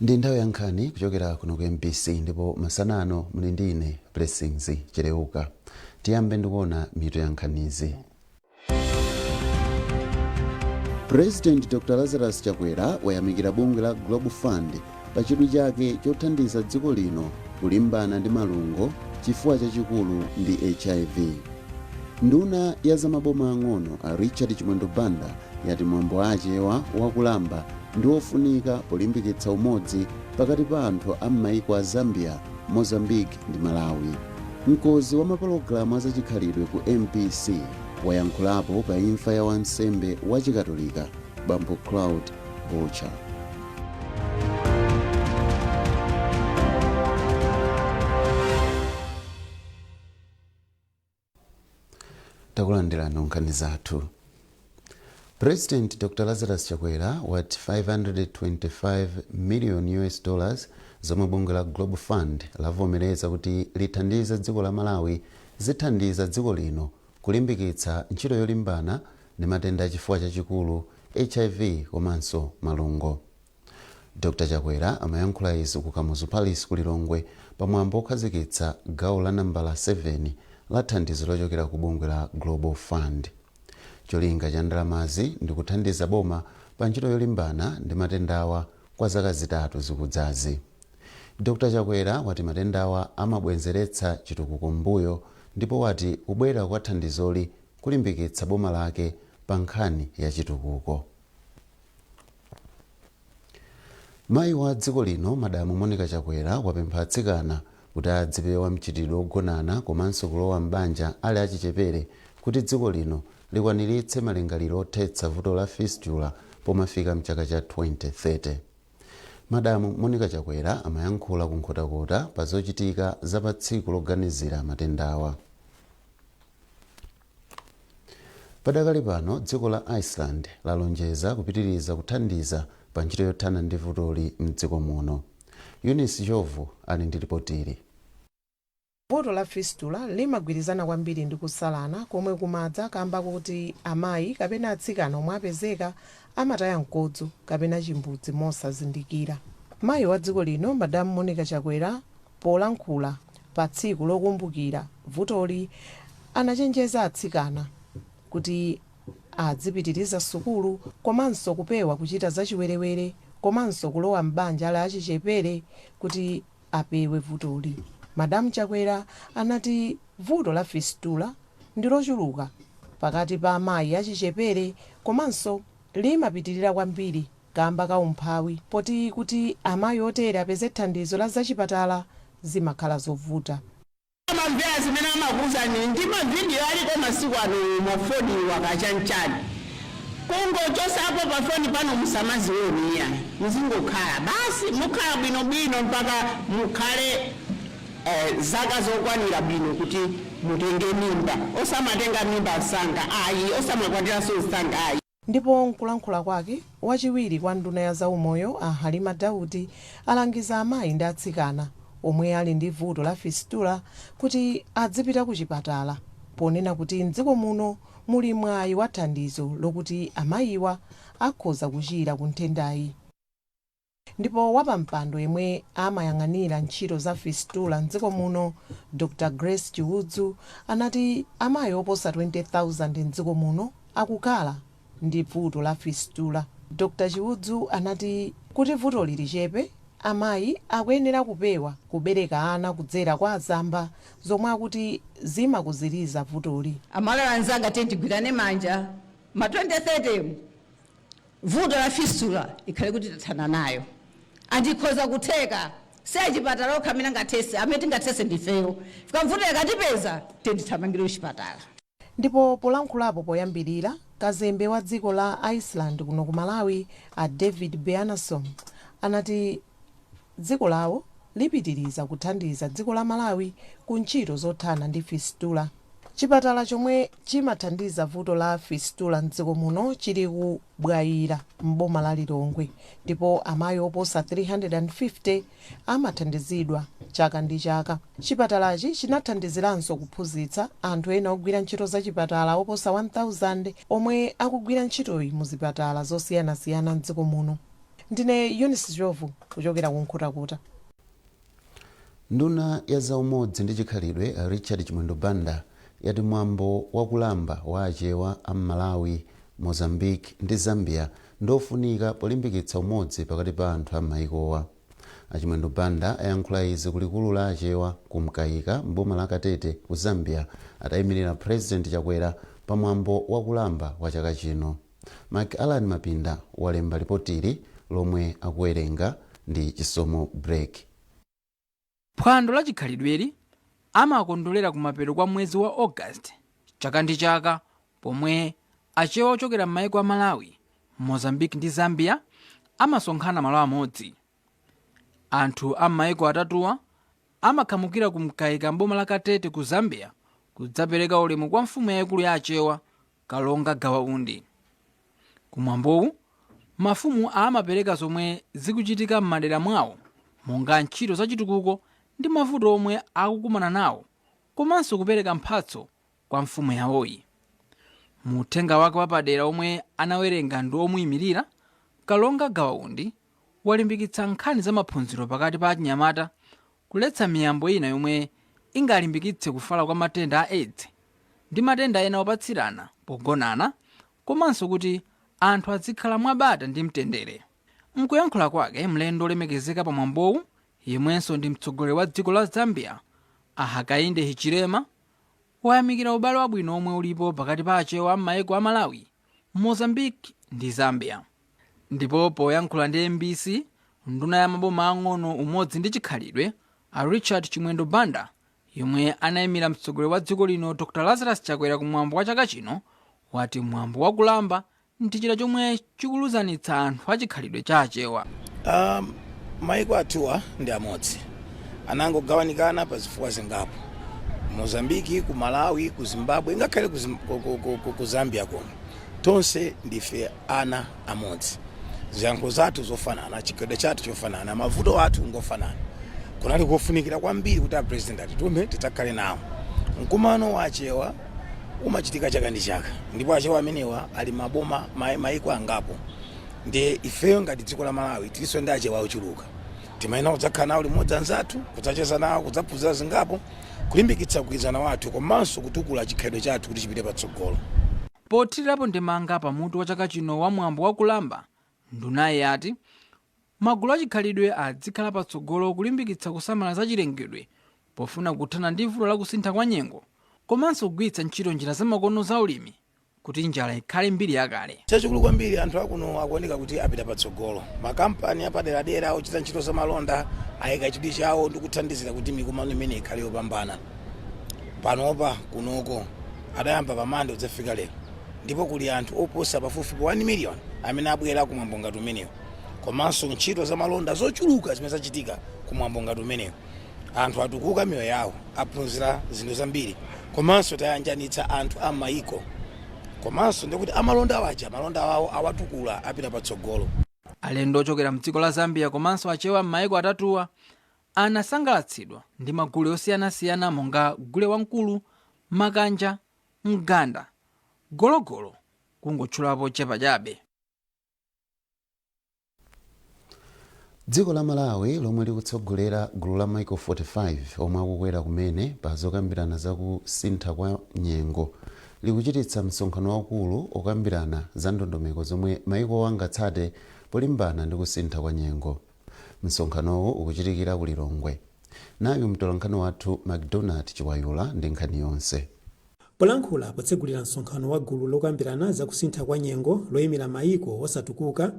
Ndi nthawi ya nkhani kuchokera kuno ku MBC, ndipo masana ano muli ndi ine Blessings Chereuka. Tiyambe ndikuona mitu ya nkhanizi. President Dr Lazarus Chakwera wayamikira bungwe la Global Fund pa chidwi chake chothandiza dziko lino kulimbana ndi malungo, chifuwa chachikulu ndi HIV. Nduna ya zamaboma ang'ono a Richard Chimwendo Banda yati mwambo wa Achewa wakulamba ndi wofunika polimbikitsa umodzi pakati pa anthu a m'maiko a Zambia, Mozambique ndi Malawi. Mkozi wa mapologalamu azachikhalidwe ku MBC wayankhulapo pa imfa ya wansembe wa Chikatolika Bambo Claude Boucher. Takulandirani nkhani zathu. President Dr Lazarus Chakwera wati 525 million US dollars zomwe bungwe la Global Fund lavomereza kuti lithandize dziko la Malawi zithandiza dziko lino kulimbikitsa ntchito yolimbana ndi matenda a chifuwa chachikulu, HIV komanso malungo. Dr Chakwera amayankhula izi ku Kamuzu Palace ku Lilongwe pa mwambo okhazikitsa gawo la nambala 7 la thandizo lochokera ku bungwe la Global Fund. Cholinga cha ndalamazi ndi kuthandiza boma pa ntchito yolimbana ndi matendawa kwa zaka zitatu zikudzazi. Dr Chakwera wati matendawa amabwenzeretsa chitukuko m'mbuyo ndipo wati kubwera kwa thandizoli kulimbikitsa boma lake pa nkhani ya chitukuko. Mayi wa dziko lino Madamu Monica Chakwera wapempha atsikana kuti adzipewa mchitidwe ogonana komanso kulowa m'banja ali achichepere kuti dziko lino likwaniritse malingaliro othetsa vuto la fistula pomafika mchaka cha 2030. Madamu Monica Chakwera amayankhula ku Nkhotakota pa zochitika za pa tsiku loganizira matendawa. Padakali pano dziko la Iceland lalonjeza kupitiriza kuthandiza pa ntchito yothana ndi vutoli mdziko muno. Eunice Jovu ali ndi ripotili. Vuto la fistula limagwirizana kwambiri ndi kusalana komwe kumadza kamba kuti amayi kapena atsikana omwe apezeka amataya mkodzo kapena chimbudzi mosazindikira. Mayi wa dziko lino Madamu Monica Chakwera polankhula pa tsiku lokumbukira vutoli anachenjeza atsikana kuti adzipitiriza sukulu komanso kupewa kuchita zachiwerewere komanso kulowa m'banja ali achichepere kuti apewe vutoli. Madamu Chakwera anati vuto la fistula ndi lochuluka pakati pa amayi achichepere komanso limapitirira kwambiri kamba ka umphawi poti kuti amayi otere apeze thandizo la zachipatala zimakhala zovuta. Amamvera zimene amakuuzani ndi mavidiyo aliko masiku ano, mafoni wakachanchani, kungochosapo pafoni pano, musamazione iyayi, muzingokhala basi, mukhala bwinobwino mpaka mukhale zaka zokwanira bwino kuti mutenge mimba. Osamatenga mimba msanga ayi, osamakwatiranso msanga ayi. Ndipo nkulankhula kwake, wachiwiri kwa nduna ya zaumoyo a Halima Daudi alangiza amayi ndi atsikana omwe ali ndi vuto la fistula kuti adzipita ku chipatala, ponena kuti mdziko muno muli mwayi wa thandizo lokuti amayiwa akhoza kuchira ku nthendayi. Ndipo wapampando yemwe amayang'anira ntchito za fistula mdziko muno Dr Grace Chiudzu anati amayi oposa 20,000 mdziko muno akukhala ndi vuto la fistula. Dr Chiudzu anati kuti vutoli lichepe, amayi akuyenera kupewa kubereka ana kudzera kwa azamba, zomwe akuti zimakuziriza vutoli. Amalawi anzanga, tiye tigwirane manja, ma 2030 vuto la fistula ikhale kuti tathana nayo. Andikhoza kutheka, si achipatala okha amene angathese, amene tingathese ndifeyo. Fika mvuto yakatipeza, tiye tithamangire kuchipatala. Ndipo polankhulapo poyambirira, kazembe wa dziko la Iceland kuno ku Malawi a David Bjarnason anati dziko lawo lipitiriza kuthandiza dziko la Malawi ku ntchito zothana ndi fistula. Chipatala chomwe chimathandiza vuto la fistula mdziko muno chili ku Bwaila m'boma la Lilongwe, ndipo amayi oposa 350 amathandizidwa chaka ndi chaka. Chipatalachi chinathandiziranso kuphunzitsa anthu ena ogwira ntchito zachipatala oposa 1000 omwe akugwira ntchitoyi mu zipatala zosiyanasiyana mdziko muno. Ndine Eunice Jovu kuchokera ku Nkhotakota. Nduna ya zaumodzi ndi chikhalidwe, Richard Chimwendo Banda, yati mwambo wakulamba wa Achewa a Malawi, Mozambique ndi Zambia ndofunika polimbikitsa umodzi pakati pa anthu a m'mayikowa. Achimwendo Banda ayankhula izi kulikulu la Achewa ku Mkaika, mboma la Katete ku Zambia, atayimirira President Chakwera pa mwambo wakulamba wa chaka chino. Mike Alan Mapinda walemba lipotili lomwe akuwerenga ndi Chisomo Break. Phwando la chikhalidweli amakondolera kumapeto kwa mwezi wa August chaka ndi chaka, pomwe Achewa ochokera m'mayiko a Malawi, Mozambique ndi Zambia amasonkhana malo amodzi. Anthu a m'mayiko atatuwa amakhamukira ku Mkaika, mboma la Katete ku Zambia, kudzapereka ulemu kwa mfumu yayikulu ya Achewa, Kalonga Gawaundi. Kumwambowu mafumu amapereka zomwe zikuchitika m'madera mwawo, monga ntchito zachitukuko ndi mavuto omwe akukumana nawo, komanso kupereka mphatso kwa mfumu yawoyi. Mu uthenga wake wapadera omwe anawerenga ndi omuyimirira, Kalonga Gawaundi walimbikitsa nkhani za maphunziro pakati pa achinyamata, kuletsa miyambo ina yomwe ingalimbikitse kufala kwa matenda a AIDS ndi matenda ena opatsirana pogonana, komanso kuti anthu azikhala mwabata ndi mtendere. Mkuyankhula kwake, mlendo olemekezeka pamwambowu, yemwenso ndi mtsogoleri wa dziko la Zambia, a Hakainde Hichilema, wayamikira ubale wabwino omwe ulipo pakati pa Achewa m'mayiko a Malawi, Mozambique ndi Zambia. Ndipo poyankhula ndi MBC, nduna ya maboma ang'ono, umodzi ndi chikhalidwe, a Richard Chimwendo Banda, yomwe anayimira mtsogoleri wa dziko lino Dr Lazarus Chakwera kumwambo wa chaka chino, wati mwambo wakulamba ndi chida chomwe chikuluzanitsa anthu achikhalidwe cha Achewa. Maiko athuwa ndi amodzi, anangogawanikana pa zifukwa zingapo. Mozambiki, ku Malawi, ku Zimbabwe, ngakhale ku Zambia kuno, tonse ndife ana amodzi. Ziyankhulo zathu zofanana, chikhalidwe chathu chofanana, mavuto athu ngofanana. Kunali kofunikira kwambiri kuti a President atitume tidzakhale nawo. Mkumano wa Achewa umachitika chaka ndi chaka, ndipo Achewa amenewa ali maboma maiko angapo. Ndiye ifeyo ngati dziko la Malawi tilinso ndi Achewa ochuluka, timayenera kudzakhala nawo limodzi anzathu, kudzacheza nawo, kudzaphunzira zingapo, kulimbikitsa kugwirizana wathu komanso kutukula chikhalidwe chathu kuti chipite patsogolo. Pothirirapo ndemanga pamutu wa chaka chino wa mwambo wakulamba, ndunayi yati magulu achikhalidwe adzikhala patsogolo kulimbikitsa kusamala za chilengedwe pofuna kuthana ndi vuto la kusintha kwa nyengo, komanso kugwiritsa ntchito njira zamakono za ulimi kuti njala ikhale mbiri yakale. Chachikulu kwambiri, anthu akuno akuoneka kuti apita patsogolo. Makampani apaderadera ochita ntchito zamalonda ayika chidwi chawo ndi kuthandizira kuti mikumano imene ikhale yopambana. Panopa kunoko adayamba pamande kudzafika lero, ndipo kuli anthu oposa pafupifupi 1 million amene abwera kumwambo ngati umenewu, komanso ntchito zamalonda zochuluka zimene zachitika kumwambo ngati umenewu. Anthu atukuka miyoyo yawo, aphunzira zinthu zambiri, komanso tayanjanitsa anthu a mayiko, komanso ndikuti amalonda awaja malonda awo awatukula, apita patsogolo. Alendo ochokera mdziko la Zambia komanso Achewa m'mayiko atatuwa anasangalatsidwa ndi magule osiyanasiyana monga gule wamkulu, makanja, mganda, gologolo, kungotchulapo chepa chabe. Dziko la Malawi, lomwe likutsogolera gulu la maiko 45 omwe akukwera kumene pa zokambirana zakusintha kwa nyengo, likuchititsa msonkhano waukulu okambirana za ndondomeko zomwe maiko angatsate polimbana ndi kusintha kwa nyengo. Msonkhanowu ukuchitikira ku Lilongwe. Nayu mtolankhani wathu Macdonald Chiwayula ndi nkhani yonse. Polankhula potsegulira msonkhano wa gulu lokambirana zakusintha kwa nyengo loyimira mayiko osatukuka,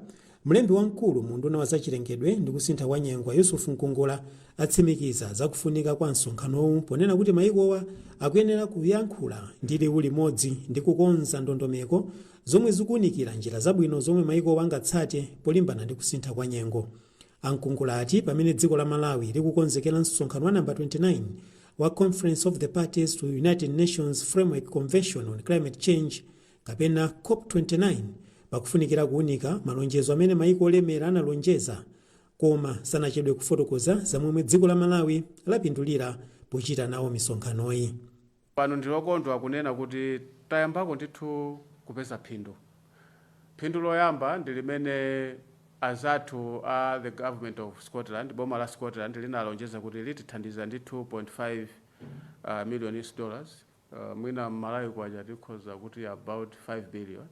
mlembi wamkulu mu unduna wa zachilengedwe ndi kusintha kwa nyengo, Yusufu Nkungula, atsimikiza zakufunika kwa msonkhanowu ponena kuti mayikowa akuyenera kuyankhula ndi liwu limodzi ndi kukonza ndondomeko zomwe zikuwunikira njira zabwino zomwe mayikowa angatsate polimbana ndi kusintha kwa nyengo. Ankungula ati pamene dziko la Malawi likukonzekera msonkhano wa namba 29 wa Conference of the Parties to United Nations Framework Convention on Climate Change, kapena COP29, pakufunikira kuwunika malonjezo amene mayiko olemera analonjeza, koma sanachedwe kufotokoza zamomwe dziko la Malawi lapindulira pochita nawo misonkhanoyi. Pano ndilokondwa kunena kuti tayambako ndithu kupeza phindu. Phindu loyamba ndi limene Azathu a the government of Scotland, boma la Scotland linalonjeza kuti litithandiza ndi 2.5 million US dollars, mwina mmalawi kwacha tikhoza kuti about 5 billion,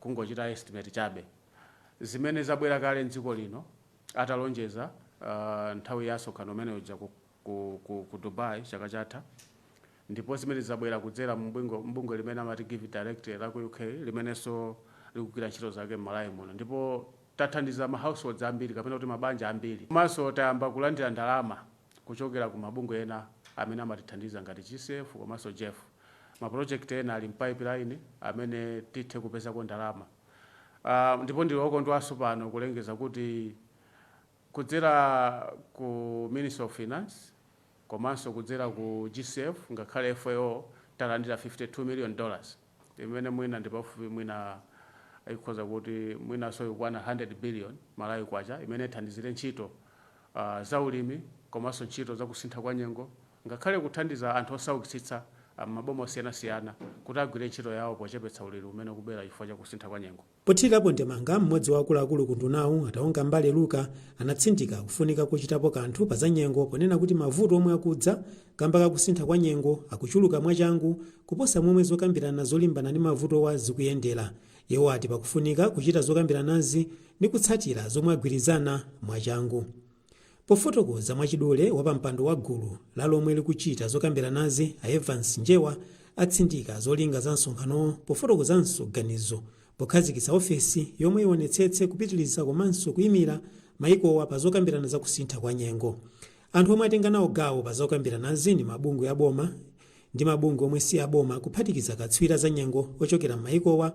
kungochita estimate chabe, zimene zabwera kale mdziko lino atalonjeza nthawi ya msonkhano umene uja ku Dubai chaka chatha. Ndipo zimene zabwera kudzera mbungwe limene amati Give Direct la ku UK, limenenso likugwira ntchito zake m'Malawi muno, ndipo tathandiza ma households ambiri kapena kuti mabanja ambiri. Komanso tayamba kulandira ndalama kuchokera ku mabungwe ena amene amatithandiza ngati GCF komanso GEF. Ma project ena ali m'pipeline amene tithe kupezako ndalama. Ndipo ndili okondwanso pano kulengeza kuti kudzera ku Ministry of Finance komanso kudzera ku GCF ngakhale FAO talandira $52 million, imene mwina ndi pafupi, mwina ikhoza kuti mwinanso ikwana 100 billion Malawi kwacha, imene ithandizire ntchito zaulimi komanso ntchito zakusintha kwa nyengo, ngakhale kuthandiza anthu osaukitsitsa maboma osiyanasiyana kuti agwire ntchito yawo pochepetsa ulimi umene ukubwera chifukwa cha kusintha kwa nyengo. Pothirirapo ndemanga, mmodzi wa akuluakulu ku ndunawu, Ataonga Mbale Luka, anatsindika kufunika kuchitapo kanthu pa za nyengo, ponena kuti mavuto omwe akudza kamba kakusintha kwa nyengo akuchuluka mwachangu kuposa momwe zokambirana zolimbana ndi mavutowa zikuyendera. Iwo ati pakufunika kuchita zokambiranazi ndi kutsatira zomwe agwirizana mwachangu. Pofotokoza mwachidule, wapampando wa gulu la lomwe likuchita zokambiranazi, a Evans Njewa, atsindika zolinga za msonkhanowo, pofotokozanso ganizo pokhazikitsa ofesi yomwe ionetsetse kupitiriza komanso kuyimira maikowa pa zokambirana za kusintha kwa nyengo. Anthu omwe atenga nawo gawo pa zokambiranazi ndi mabungwe aboma ndi mabungwe omwe si aboma, kuphatikiza katswiri za nyengo ochokera m'maikowa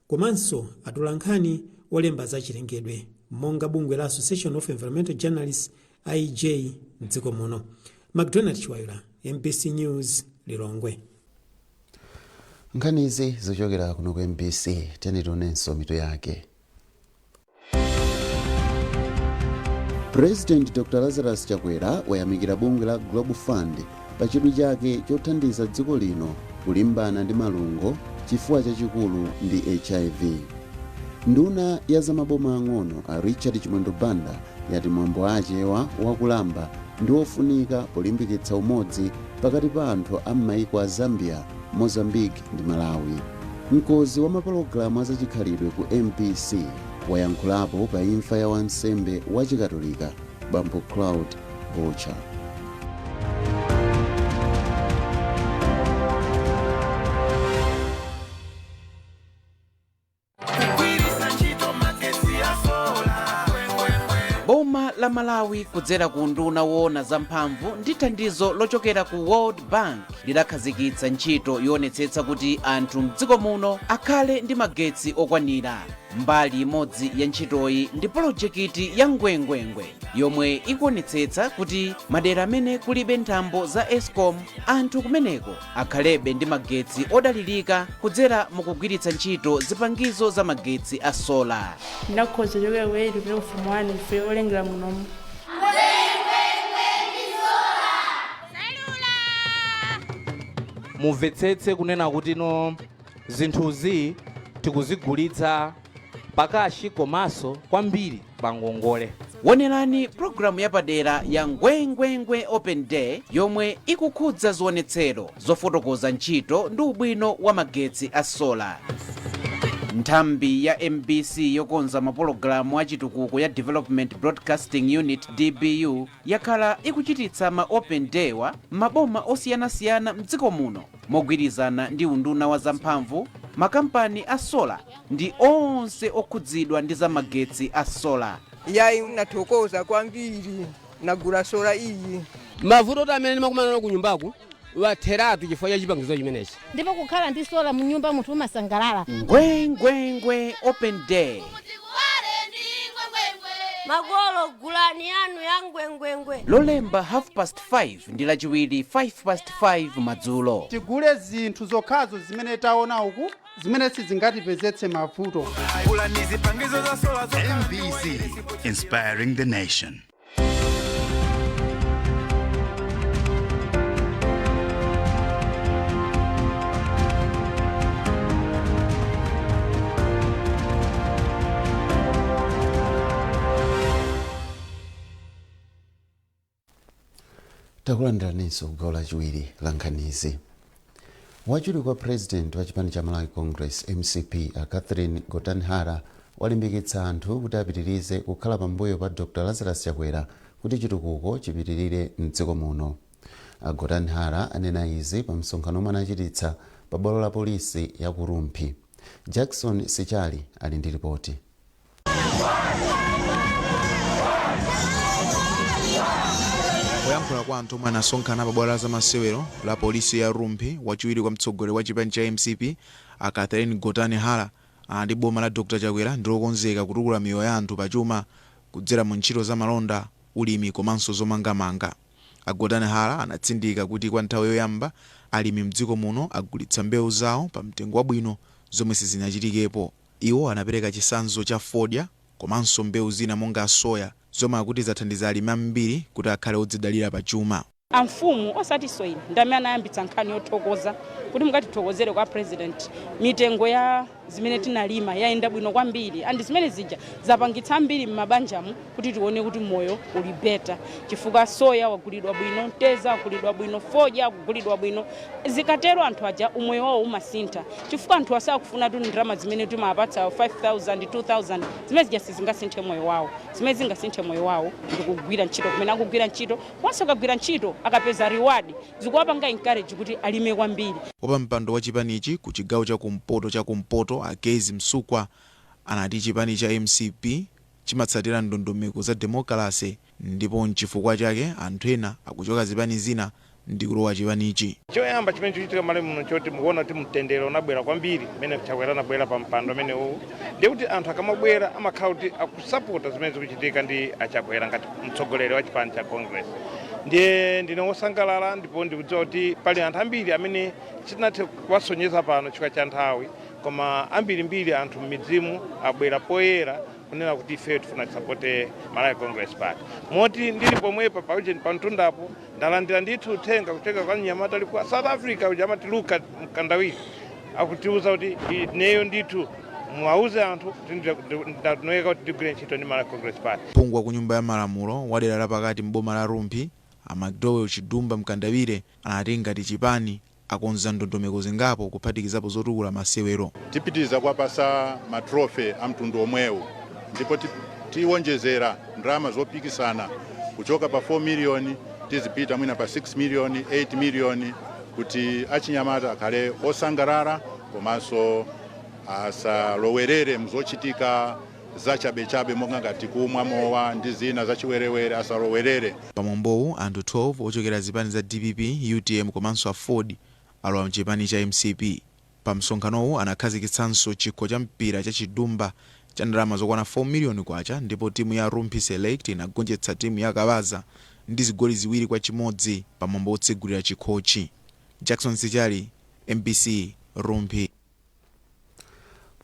komanso atolankhani olemba za chilengedwe monga bungwe la Association of Environmental Journalists, AEJ, mdziko muno. McDonald Chiwayula, MBC News, Lilongwe. Nkhani izi zochokera kuno ku MBC. Tiyeni tionenso mitu yake. President Dr Lazarus Chakwera wayamikira bungwe la Global Fund pa chidwi chake chothandiza dziko lino kulimbana ndi malungo, chifuwa chachikulu ndi HIV. Nduna ya zamaboma ang'ono a Richard Chimwendo Banda yati mwambo achewa wakulamba ndi wofunika polimbikitsa umodzi pakati pa anthu a m'maiko a Zambia, Mozambique ndi Malawi. Mkonzi wa mapulogalamu azachikhalidwe ku MBC wayankhulapo pa imfa ya wansembe wachikatolika Bambo Claude Boucher. Boma la Malawi kudzera ku nduna woona zamphamvu ndi thandizo lochokera ku World Bank lidakhazikitsa ntchito yoonetsetsa kuti anthu mdziko muno akhale ndi magetsi okwanira. Mbali imodzi ya ntchitoyi ndi polojekiti ya Ngwengwengwe yomwe ikuonetsetsa kuti madera amene kulibe nthambo za ESCOM, anthu kumeneko akhalebe ndi magetsi odalirika kudzera mukugwiritsa ntchito zipangizo za magetsi a solar. Ndinakhoza kuchokera ku 8 kupita ku form 1 chifukwa olengera munomu. Mumvetsetse kunena kuti no, zinthuzi tikuzigulitsa pa cash komanso kwambiri pa ngongole. Wonerani pulogalamu yapadera ya Ngwengwengwe Open Day yomwe ikukhudza zionetsero zofotokoza ntchito ndi ubwino wa magetsi a solar. Nthambi ya MBC yokonza mapulogalamu achitukuko ya Development Broadcasting Unit, DBU, yakhala ikuchititsa ma open day wa maboma osiyanasiyana mdziko muno mogwirizana ndi unduna wa zamphamvu, makampani a solar ndi onse okhudzidwa ndi zamagetsi a solar. Yayi, nathokoza kwambiri, nagula solar iyi. Mavuto oti amene ndimakumana nawo ku nyumbaku watheratu chifukwa cha chipangizo chimenechi. Ndipo kukhala ndi solar mu nyumba munthu umasangalala. Ngwengwengwe Open Day. Makolo, gulani yanu ya Ngwengwengwe. Lolemba 5:30 ndi Lachiwiri 5:05 madzulo. Tigule zinthu zokhazo zimene taona uku zimene sizingatipezetse mavuto. MBC, inspiring the nation. Takulandiraninso kugawo lachiwiri la nkhanizi. Wachiwiri kwa President wa chipani cha Malawi Congress, MCP, a Catherine Gotani Hara walimbikitsa anthu kuti apitirize kukhala pambuyo pa Dr Lazarus Chakwera kuti chitukuko chipitirire mdziko muno. A Gotani Hara anena izi pa msonkhano omwe anachititsa pa bwalo la polisi ya ku Rumphi. Jackson Sichali ali ndi ripoti. Poyankhula kwa anthu omwe anasonkhana pa bwalo la zamasewero la polisi ya Rumphi, wachiwiri kwa mtsogoleri wa chipani cha mcp a Catherine Gotani Hara anati boma la Dr Chakwera ndilokonzeka kutukula miyoyo ya anthu pachuma kudzera mu ntchito za malonda, ulimi komanso zomangamanga. A Gotani Hara anatsindika kuti kwa nthawi yoyamba alimi mdziko muno agulitsa mbewu zawo pa mtengo wabwino zomwe sizinachitikepo. Iwo anapereka chitsanzo cha fodya komanso mbewu zina monga soya zomwe akuti zathandiza alimi ambiri kuti akhale odzidalira pa chuma. Amfumu, osatinso ine, ndi amene anayambitsa nkhani yothokoza kuti mukatithokozere kwa President, mitengo ya zimene tinalima yayenda bwino kwambiri and zimene zija zapangitsa ambiri m'mabanjamu kuti tione kuti moyo uli better chifukwa soya wagulidwa bwino, mteza wagulidwa bwino, fodya akugulidwa bwino. Zikatero anthu aja umoyo wawo umasintha chifukwa anthu asakufuna tu ndalama zimene timawapatsa 5000, 2000, zimene zija sizingasinthe moyo wawo. Zimene zingasinthe moyo wawo ndikugwira ntchito kumene akugwira ntchito. Onse akagwira ntchito akapeza reward zikuwapanga encourage kuti alime kwambiri. Wapampando wa chipanichi ku chigawo cha kumpoto cha kumpoto a Kezzie Msukwa anati chipani cha mcp chimatsatira ndondomeko za demokalase ndipo nchifukwa chake anthu ena akuchoka zipani zina ndi kulowa chipanichi. Choyamba chimene chikuchitika m'Malawi muno choti mukuona kuti mtendere unabwera kwambiri mmene Chakwera anabwera pa mpando umene uwu, ndiye kuti anthu akamabwera amakhala kuti akusapota zimene zikuchitika ndi aChakwera ngati mtsogoleri wa chipani cha Congress. Ndiye ndine wosangalala ndipo ndikudziwa kuti pali anthu ambiri amene sitinathe kuwasonyeza pano chifukwa cha nthawi, koma ambirimbiri anthu m'midzimu abwera poyera kunena kuti ifeyo tifuna tisapote Malawi Congress Party. Moti ndili pomwepa pa ujeni pa mtundapo ndalandira ndithu uthenga kuchoka kwa mnyamata ali ku South Africa uja amati Luka Mkandawiri, akutiuza kuti ineyo ndithu muwauze anthu kuti ndinoyeka kuti ndigwire ntchito ndi Malawi Congress Party. Phungu wa ku nyumba ya malamulo wa dera lapakati m'boma la Rumphi a McDowell Chidumba Mkandawire anati ngati chipani akonza ndondomeko zingapo kuphatikizapo zotukula masewero. Tipitiriza kuwapasa ma trophy a mtundu omwewu ndipo tiwonjezera ndalama zopikisana kuchoka pa 4 million tizipita mwina pa 6 million, 8 million kuti achinyamata akhale osangalala komanso asalowerere mzochitika zachabechabe monga ngati kumwa mowa ndi zina zachiwerewere, asalowerere. Pamwambowu anthu 12 ochokera zipani za dpp, utm komanso aford alowa mchipani cha mcp. Pa msonkhanowu anakhazikitsanso chikho cha mpira cha Chidumba cha ndalama zokwana K4 miliyoni ndipo timu ya Rumphi Select inagonjetsa timu ya Kabaza ndi zigoli 2-1 pa mwambo wotsegulira chikhochi. Jackson Sichali, mbc, Rumphi.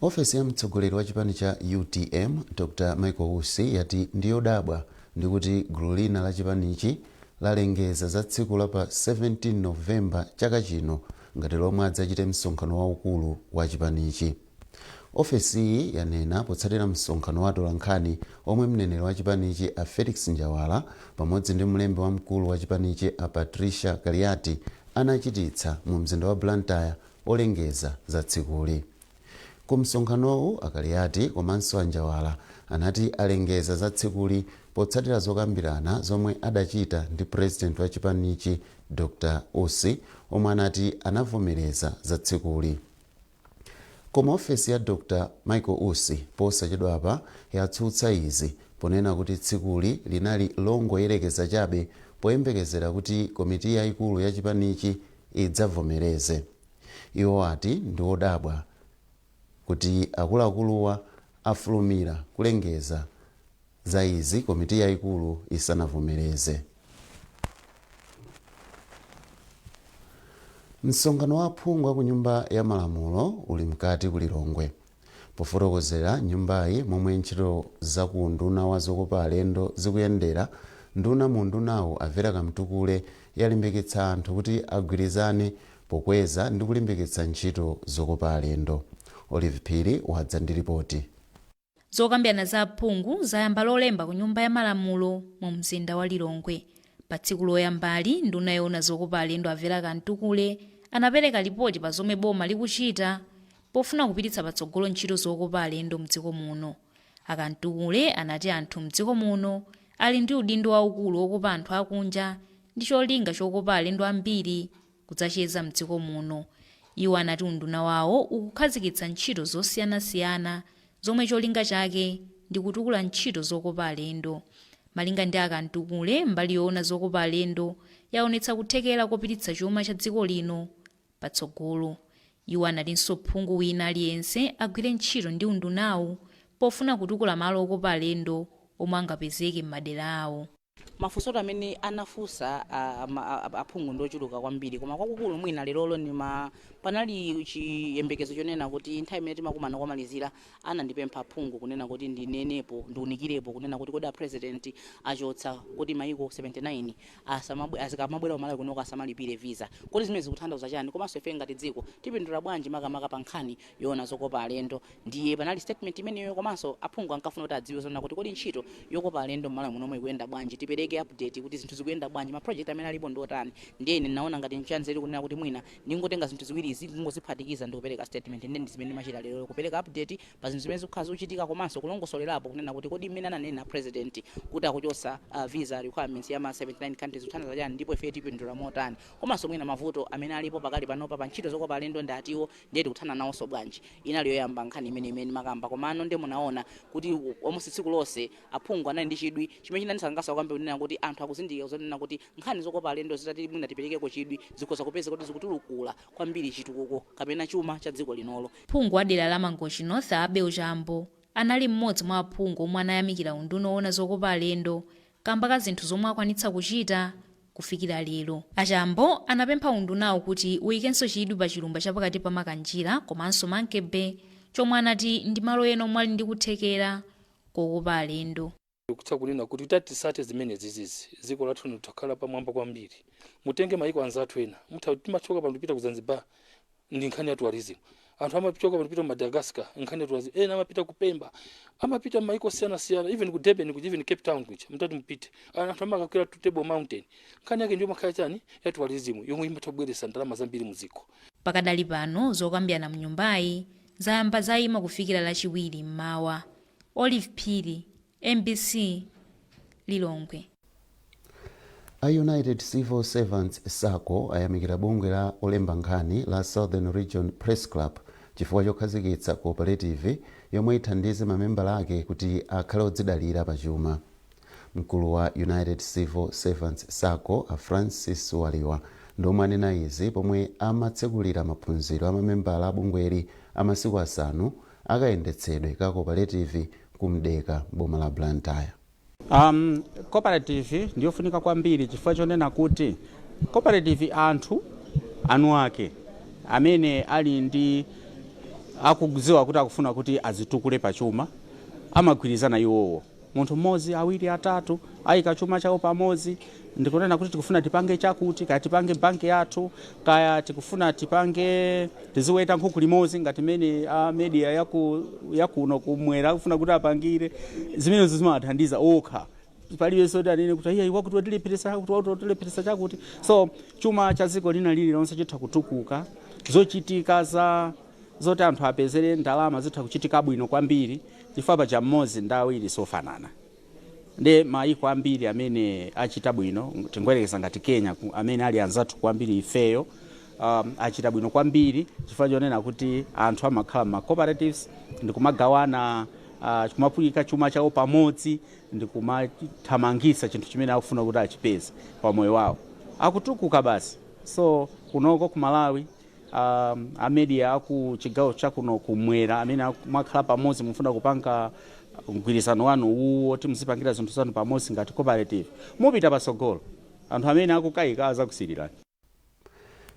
Ofesi ya mtsogoleri wa chipani cha utm Dr Michael Usi yati ndiyodabwa ndi kuti gulu lina la chipanichi lalengeza za tsiku la pa 17 November chaka chino ngati lomwe adzachite msonkhano waukulu wa chipanichi. Ofesiyi yanena potsatira msonkhano wa atolankhani omwe mneneri wa chipanichi a Felix Njawala pamodzi ndi mlembi wamkulu wa chipanichi a Patricia Kaliati anachititsa mu mzinda wa Blantyre olengeza za tsikuli. Ku msonkhanowu a Kaliati komanso a Njawala anati alengeza za tsikuli potsatira zokambirana zomwe adachita ndi president wa chipanichi Dr Usi omwe anati anavomereza za tsikuli. Koma ofesi ya Dr Michael Usi posachedwapa yatsutsa izi ponena kuti tsikuli linali longoyerekeza chabe poyembekezera kuti komiti yaikulu ya chipanichi idzavomereze. Iwo ati ndi odabwa kuti akuluakuluwa afulumira kulengeza za izi komiti yaikulu isanavomereze. Msonkhano wa aphungu aku nyumba ya malamulo uli mkati ku Lilongwe. Pofotokozera nyumbayi momwe ntchito za ku unduna wa zokopa alendo zikuyendera, nduna mu undunawu a Vera Kamtukule yalimbikitsa anthu kuti agwirizane pokweza ndi kulimbikitsa ntchito zokopa alendo. Olive Phiri wadza ndi ripoti. Zokambirana za aphungu zayamba Lolemba ku Nyumba ya Malamulo mu mzinda wa Lilongwe. Pa tsiku loyambali, nduna yoona zokopa alendo a Vera Kamtukule anapereka lipoti pa zomwe boma likuchita pofuna kupititsa patsogolo ntchito zokopa alendo mdziko muno. A Kamtukule anati anthu mdziko muno ali ndi udindo waukulu wokopa anthu akunja ndi cholinga chokopa alendo ambiri kudzacheza mdziko muno. Iwo anati unduna wawo ukukhazikitsa ntchito zosiyanasiyana zomwe cholinga chake ndi kutukula ntchito zokopa alendo. Malinga ndi a Kamtukule, mbali yoona zokopa alendo yaonetsa kuthekera kopititsa chuma cha dziko lino patsogolo. Iwo anatinso phungu wina aliyense agwire ntchito ndi undunawu pofuna kutukula malo okopa alendo omwe angapezeke m'madera awo. Mafunso amene anafunsa aphungu ndi ochuluka kwambiri, koma kwakukulu mwina lerolo nima panali chiyembekezo chonena kuti nthawi imene timakumana kwamalizira anandipempha aphungu kunena kuti ndinenepo, ndiunikirepo kunena kuti kodi a President achotsa kuti maiko 79 azikamabwera kumalawi kunoko asamalipire visa, kodi zimene zikutanthauza chani, komanso ife ngati dziko tipindula bwanji, makamaka pa nkhani yoona zokopa alendo? Ndiye panali statement imeneyo, komanso aphungu ankafuna kuti adziwe zonena kuti kodi ntchito yokopa alendo m'Malawi munomwe ikuyenda bwanji, tipereke update kuti zinthu zikuyenda bwanji, ma project amene alipo ndi otani. Ndiye ine naona ngati nchanzeru kunena kuti mwina ndingotenga zinthu ziwirizi, kungoziphatikiza ndi kupereka statement. Ndiye ndi zimene ndimachita lero, kupereka update pa zinthu zimene zikukhala zikuchitika, komanso kulongosolerapo kunena kuti kodi mmene ananena President kuti akuchotsa visa requirements ya ma 79 countries kuthandiza chani, ndipo ife tipindula motani, komanso mwina mavuto amene alipo pakali panopa pa ntchito zokopa alendo ndi atiwo, ndiye tikuthana nawonso bwanji. Inali yoyamba nkhani imene makamba. Komano ndiye munaona kuti almost tsiku lonse aphungu anali ndi chidwi chimene chinandisangalatsa kwambiri, kunena kuti anthu akuzindikira zonena kuti nkhani zokopa alendo zitati mwina tiperekeko chidwi, zikhoza kupeza kuti zikutulukula kwambiri chitukuko kapena chuma cha dziko linolo. Phungu wa dera la Mangochi North, Abel Chambo, anali mmodzi mwa aphungu omwe anayamikira unduna woona zokopa alendo kamba ka zinthu zomwe akwanitsa kuchita kufikira lero. A Chambo anapempha undunawo kuti uyikenso chidwi pa chilumba chapakati pa Makanjira komanso Monkey Bay, chomwe anati ndi malo ena omwe ali ndi kuthekera kokopa alendo. Ndikutha kunena kuti tatisate zimene zizizi, dziko lathu litakhala pamwamba kwambiri. Mutenge maiko anzathu ena, mutha timachoka pano kupita ku Zanzibar ndi nkhani ya tourism, anthu amachoka pano kupita ku Madagascar nkhani ya tourism, ena amapita ku Pemba, amapita maiko osiyanasiyana, even ku Durban kuja, even Cape Town kuja mutati mupite, anthu amakakwera to Table Mountain. Nkhani yake ndiyo makhala chani ya tourism yomwe imatha kubweretsa ndalama zambiri mdziko. Pakadali pano zokambirana mnyumbayi zayamba zayima kufikira Lachiwiri mmawa. Olive Phiri, MBC, Lilongwe. A United Civil Servants SACCO ayamikira bungwe la olemba nkhani la Southern Region Press Club chifukwa chokhazikitsa cooperative yomwe ithandize mamembala ake kuti akhale odzidalira pachuma. Mkulu wa United Civil Servants SACCO, a Francis Waliwa, ndomwe anena izi pomwe amatsekulira maphunziro a mamembala a bungweli a masiku 5 akayendetsedwe ka cooperative ku Mdeka, boma la Blantyre. Cooperative ndiyofunika kwambiri chifukwa chonena kuti cooperative, anthu anu ake amene ali ndi akudziwa kuti akufuna kuti azitukule pachuma amagwirizana iwowo, munthu mmodzi, awiri, atatu, ayika chuma chawo pamodzi ndikunena kuti tikufuna tipange chakuti, kaya tipange banki yathu, kaya tikufuna tipange tiziweta nkhuku limodzi, ngati mene a media yakuno kumwera akufuna kuti apangire. Zimenezo zimawathandiza okha, palibenso kuti anene kuti iye wakuti watilepheresa chakuti, wakuti watilepheresa chakuti. So chuma cha dziko lina lililonse chitha kutukuka, zochitika za zoti anthu apezere ndalama zitha kuchitika bwino kwambiri, chifukwa paja mmodzi ndi awiri sofanana. Ndi mayiko ambiri amene achita bwino, tingoyerekeza ngati Kenya, amene ali anzathu kwambiri ifeyo, achita bwino kwambiri chifukwa chonena kuti anthu amakhala ma cooperatives ndikumagawana, kumapulika chuma chawo pamodzi ndikumathamangitsa chinthu chimene akufuna kuti achipeze pa moyo wawo, akutukuka basi. So kunoko ku Malawi, a media aku chigawo chakuno kumwera amene mwakhala pamodzi, mufuna kupanga mgwirizano wanu uwu woti muzipangira zinthu zanu pamodzi ngati cooperative, mupita patsogolo. Anthu amene akukayika azakusilirani.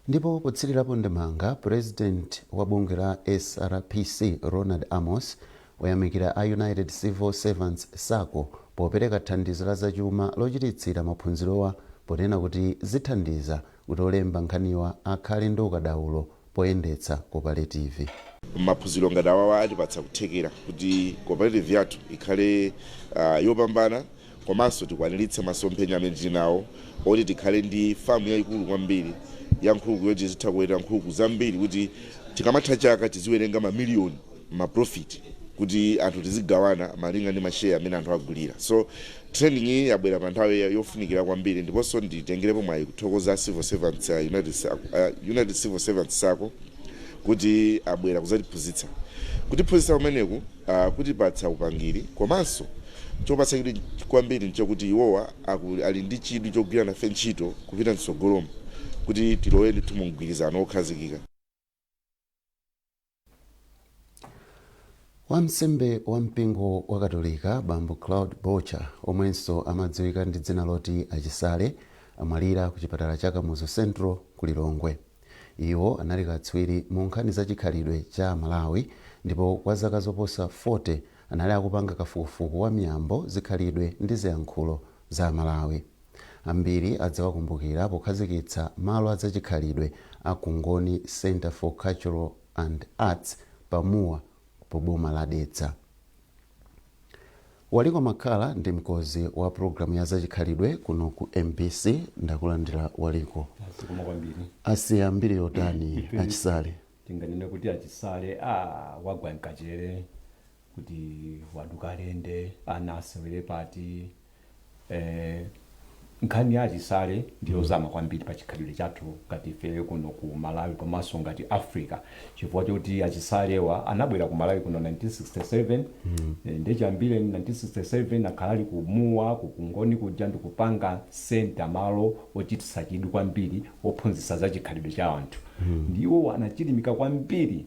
Ndipo potsirirapo ndemanga, President wa bungwe la SRPC, Ronald Amos, wayamikira a United Civil Servants SACCO popereka thandizo la zachuma lochititsira maphunzirowa, ponena kuti zithandiza kuti olemba nkhaniwa akhale ndi ukadaulo poyendetsa cooperative. Maphunziro ngati awawa atipatsa kuthekera kuti cooperative yathu ikhale yopambana. Komanso tikwaniritse masomphenya amene tili nawo oti tikhale ndi famu yayikulu kwambiri ya nkhuku, yoti tizitha kuweta nkhuku zambiri, kuti tikamatha chaka tiziwerenga mamiliyoni ma profit, kuti anthu tizigawana malinga ndi masheya amene anthu agulira. So training iyi yabwera pa nthawi yofunikira kwambiri. Ndiponso nditengerepo mwayi kuthokoza civil servants, United Civil Servants Sacco, kuti abwera kuzatiphunzitsa. Kutiphunzitsa kumeneku kutipatsa upangiri, komanso chopatsa chidwi kwambiri nchakuti iwowa ali ndi chidwi chogwira nafe ntchito kupita mtsogolomo, kuti tilowe ndithu mu mgwirizano wokhazikika. Wamsembe wa mpingo wa Katolika, Bambo Claude Bocha, omwenso amadziwika ndi dzina loti Achisale, amwalira ku chipatala cha Kamuzu Central ku Lilongwe. Iwo anali katswiri mu nkhani za chikhalidwe cha Malawi, ndipo kwa zaka zoposa 40 anali akupanga kafukufuku wa miyambo, zikhalidwe ndi ziyankhulo za Malawi. Ambiri adzawakumbukira pokhazikitsa malo adzachikhalidwe a Kungoni Centre for Cultural and Arts pa Mua po boma la Dedza. Waliko Makhala ndi mkozi wa programu ya zachikhalidwe kuno ku MBC. Ndakulandira, Waliko. Zikomo kwambiri. Asiya mbiri yotani Achisale? Tinganene kuti Achisale a wagwa mkachere, kuti waduka lende, ana asewere pati? Nkhani ya Achisale ndiyozama kwambiri pa chikhalidwe chathu ngati ife kuno ku Malawi komanso ngati Africa, chifukwa choti Achisalewa anabwera ku Malawi kuno 1967. Ndechiyambire 1967 akhala ali kumuwa kukungoni kuja ndikupanga center, malo ochititsa chidwi kwambiri ophunzitsa za chikhalidwe cha anthu. Ndiwo anachilimika kwambiri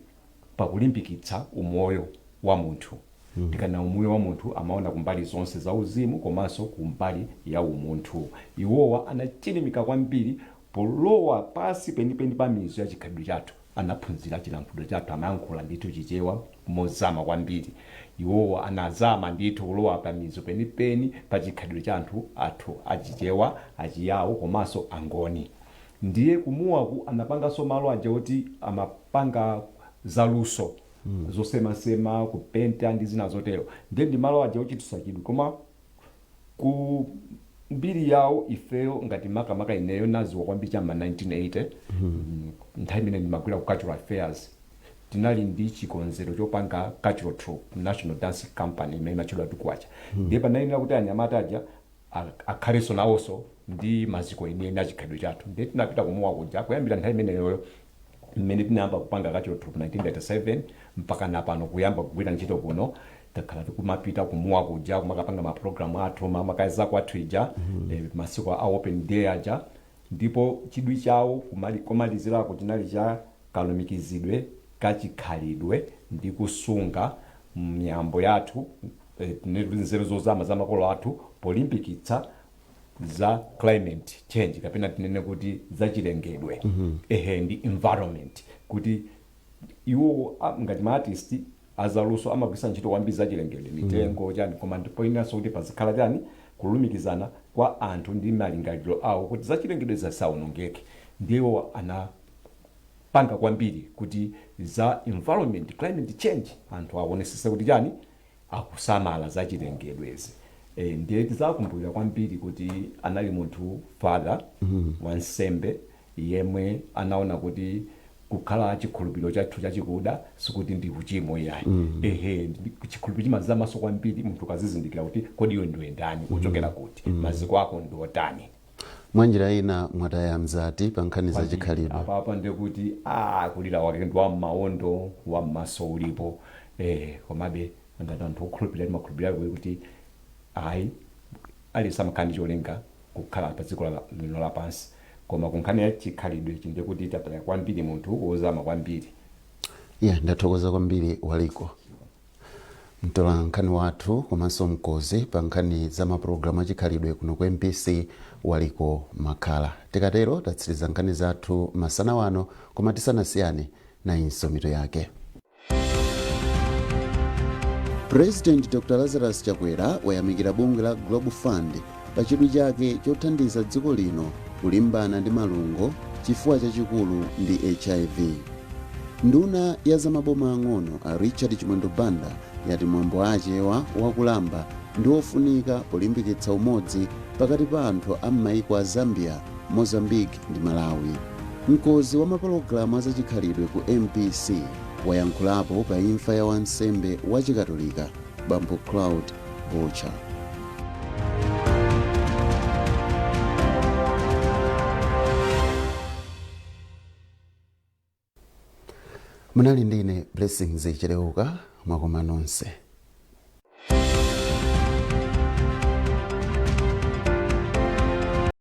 pakulimbikitsa umoyo wa munthu. Tikana umoyo wa munthu, amaona kumbali zonse za uzimu komanso kumbali ya umunthu. Iwowa anachilimika kwambiri polowa pasi penipeni pa mizu ya chikhalidwe chathu. Anaphunzira chilankhulo chathu, amayankhula ndithu Chichewa mozama kwambiri. Iwowa anazama ndithu kulowa pa mizu penipeni pa chikhalidwe cha anthu athu Achichewa, Achiyawo komanso Angoni. Ndiye kumuwaku anapanganso malo aja oti amapanga zaluso, zosemasema, kupenta ndi zina zotero. Ndiye ndi malo aja ochititsa chidwi. Koma ku mbiri yawo, ifeyo ngati makamaka ineyo naziwa kwambiri cham'ma 1980. Nthawi imene ndimagwira ku Cultural Affairs, tinali ndi chikonzero chopanga cultural troupe, National Dance Company imene imatchedwa Tukwacha. Ndiye panayenera kuti anyamata aja akhalenso nawonso ndi maziko enieni achikhalidwe chathu. Ndiye tinapita kumuwa kuja. Kuyambira nthawi imeneyoyo mmene tinayamba kupanga cultural troupe 1997 mpaka napano kuyamba kugwira ntchito kuno, takhala tikumapita kumuwa kuja kumakapanga mapulogalamu athu, mamakaza kwathu ija, masiku a open day aja. Ndipo chidwi chawo komalizirako chinali cha kalumikizidwe kachikhalidwe ndi kusunga miyambo yathu, tinene nzeru zozama za makolo athu, polimbikitsa za climate change, kapena tinene kuti zachilengedwe, ehe, ndi environment, kuti iwo ngati ma artist azaluso amagwiritsa ntchito kwambiri zachilengedwe, mitengo, chani, koma ndipo inanso kuti pazikhala chani, kulumikizana kwa anthu ndi malingaliro awo kuti zachilengedwe zisawonongeke. Ndiwo anapanga kwambiri kuti za environment, climate change, anthu aonesese kuti chani, akusamala zachilengedwezi. Ndiye tizakumbukira kwambiri kuti anali munthu, father, wansembe yemwe anaona kuti kukhala chikhulupiriro chathu chachikuda sikuti ndi uchimo iyayi. Ehe, chikhulupiriro chimazamaso kwambiri munthu ukazizindikira kuti kodi iwe ndiwe ndani, uchokera kuti, maziko ako ndi otani. Mwanjira ina mwataya mzati pa nkhani za chikhalidwe. Apapa ndikuti kulira wake ndi wammawondo, wammaso ulipo. Komabe ngati anthu okhulupirira, timakhulupirira kuti ayi, aliyense amakhala ndi cholinga kukhala pa dziko lino lapansi. Koma ku nkhani ya chikhalidwe, chinde kuti tataya kwambiri munthu wozama kwambiri. Yeah, ndathokoza kwambiri, Waliko. Mtola nkhani wathu komanso mkozi pa nkhani za mapulogalamu achikhalidwe kuno ku MBC, Waliko Makhala. Tikatero tatsiriza nkhani zathu masana wano, koma tisanasiyane, nayinso mitu yake. President Dr Lazarus Chakwera wayamikira bungwe la Global Fund pa chidwi chake chothandiza dziko lino kulimbana ndi malungo, chifuwa chachikulu ndi HIV. Nduna ya zamaboma ang'ono a Richard Chimwendo Banda yati mwambo achewa wakulamba Ndi ofunika polimbikitsa umodzi pakati pa anthu a m'maiko a Zambia, Mozambique ndi Malawi. Mkonzi wa mapulogalamu azachikhalidwe ku MBC wayankhulapo pa imfa ya wansembe wa Chikatolika, Bambo Claude Boucher. Munali ndine Blessings Chileuka. Mwakoma nonse.